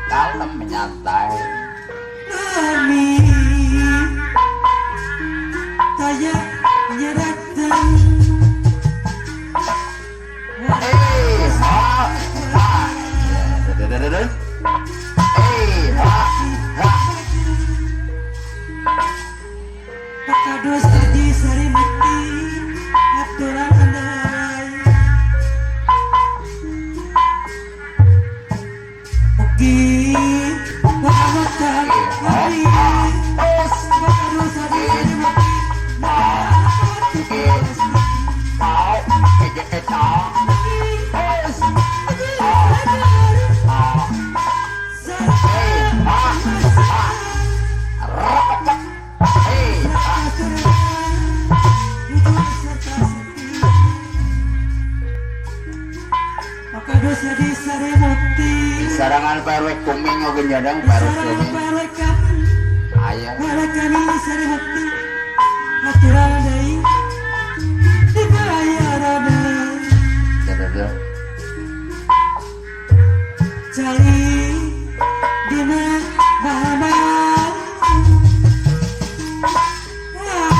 Kalem nyantai. Eh, ha, ha. Eh, ha, ha. Pakados Adi Sari Mukti aturan andai Mugi panutan abdi. Pakados Adi Sari Mukti. E, A, E, A, S, A, A, E, A, A, R, E, A. Pakados Adi Sari Mukti. Sarangan Pak RW Kuming oge nyadang Pak RW Kuming. Aya. Kami Sari Mukti aturan deui dibayarana. Dadah. Cali dina bahama.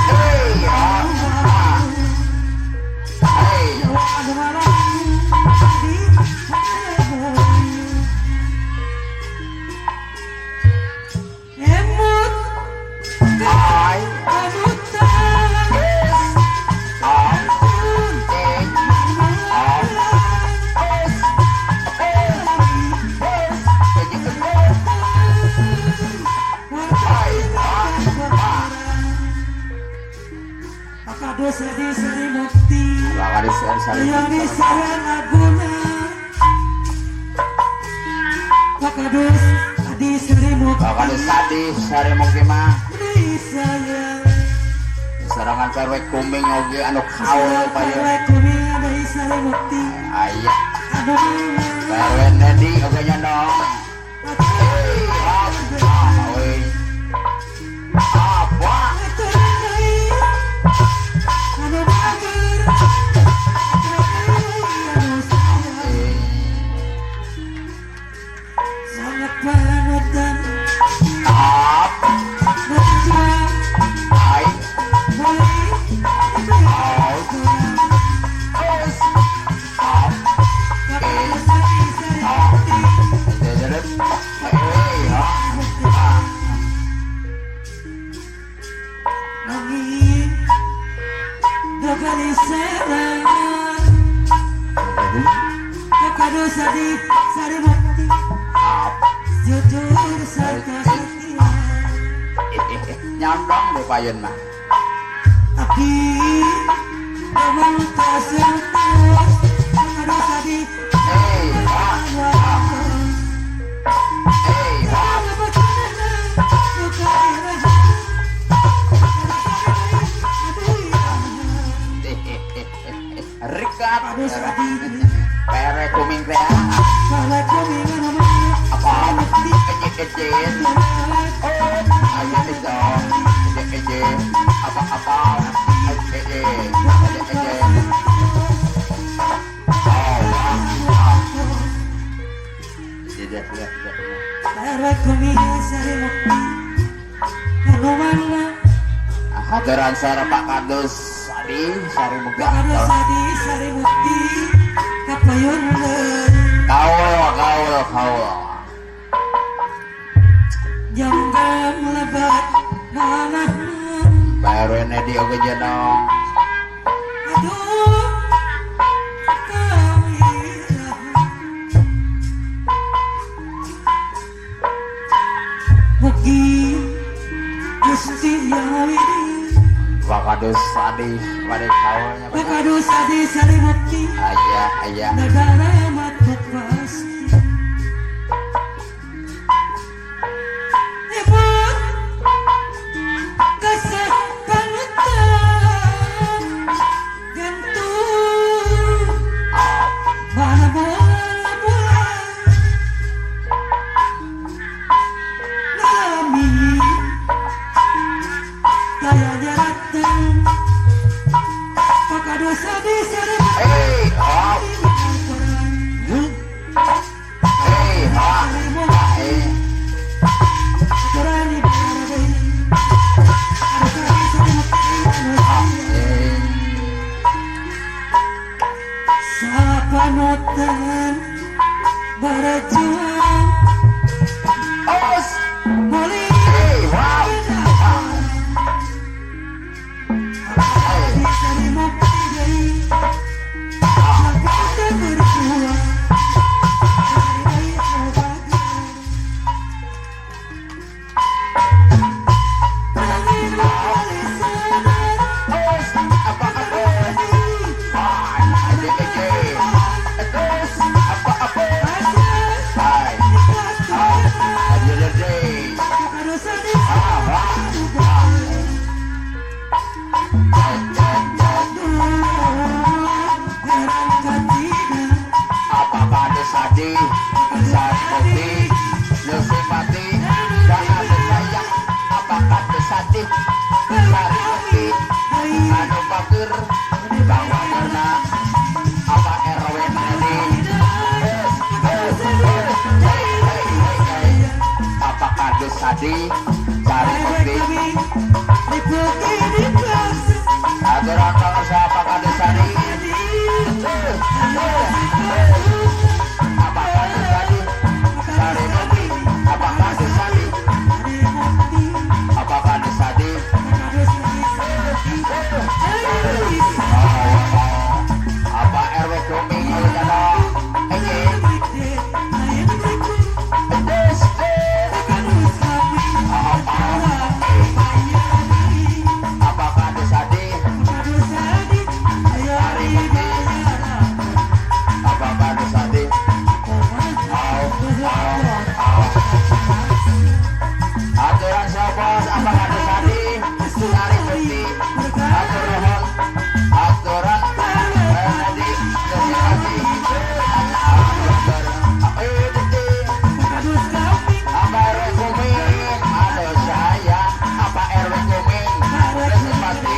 Hey, ha, ha. Hey. Emut I, panutan. S, A, E, A, S, S, S, I, A, A. Pakados Adi Sari Mukti. Lakaris sari. Yang di Sarana Guna. Pakados Adi Sari Mukti. Lakaris Adi Sari Mukti mah. Di saya. Sarangan Pak RW Kuming oge anu kaul payeun. Kuming Adi Sari Mukti. Aya. Anu Pak RW Nedi oge nyondong. Hey, ha, ha, we. Apa? Anu mager anu saya. Eh, Sangat panutan. Up, Baca I, boleh. Out, S, A, E, A, hey, ha, ha. Nanging dogaliseran Pakados Adi Sari Mukti. Up. Jujur serta setia. Nyondong deh payun mah. Abdi Memang tersentuh Pakados Adi. Hey, ha, ha. Hey, ha. Rikat. Pere kuming teh. Apa? Kecil-kecil. Oh, ayo itu. Kecil-kecil. Apa-apa. Kecil. Kecil-kecil. Oh, ah, ah. Tidak, tidak, tidak. Aturan sara Pak Kadus Adi Sari Mukti. Pak Kadus Adi Sari Mukti kapayun deui. Kaul kaul kaul. Janggam lebat manahna. Pak RW Nedi oge jenong. Aduh kawirah. Mugi Gusti yang widi. Pak Kadus Adi pada kaulnya. Pak Kadus Adi Sari Mukti. Ayah ayah. Negara matuk pasti. Ibu kesah panutan gantung mana bola-bola nami kaya jaratan Pak Kadus Adi Sari Hey hop. Hey hop. Hey. Hey. Sapanotan berjuang Os. Muli Hey hop. Hey. Berjuang. Os. Apa apa. Hai. Aje aje. Terus apa apa. Hai. Aje aje. Ah ah. Ah. Apa Kadus Adi Sari Mukti Lusipati dan ada sayang. Apa Kadus Adi Sari Mukti anu bakir Bang apa RW Nedi es es es hey hey hey hey. Apa Kadus Adi Sari Mukti aturan bangsa apa Kadus Adi es es es. Apa Kadus Adi Sari Mukti. Apa Kadus Adi. Apa Kadus Adi. Apa RW Kuming oleh ini des des. Apa Kadus Adi Sari Mukti. Apa Kadus Adi. Au au au. Aturan sapa apa Kadus Adi Sari Mukti. Atur nuhun. Aturan Adi Lusipati. Apa RW Kuming aduh saya. Apa RW Kuming Lusipati.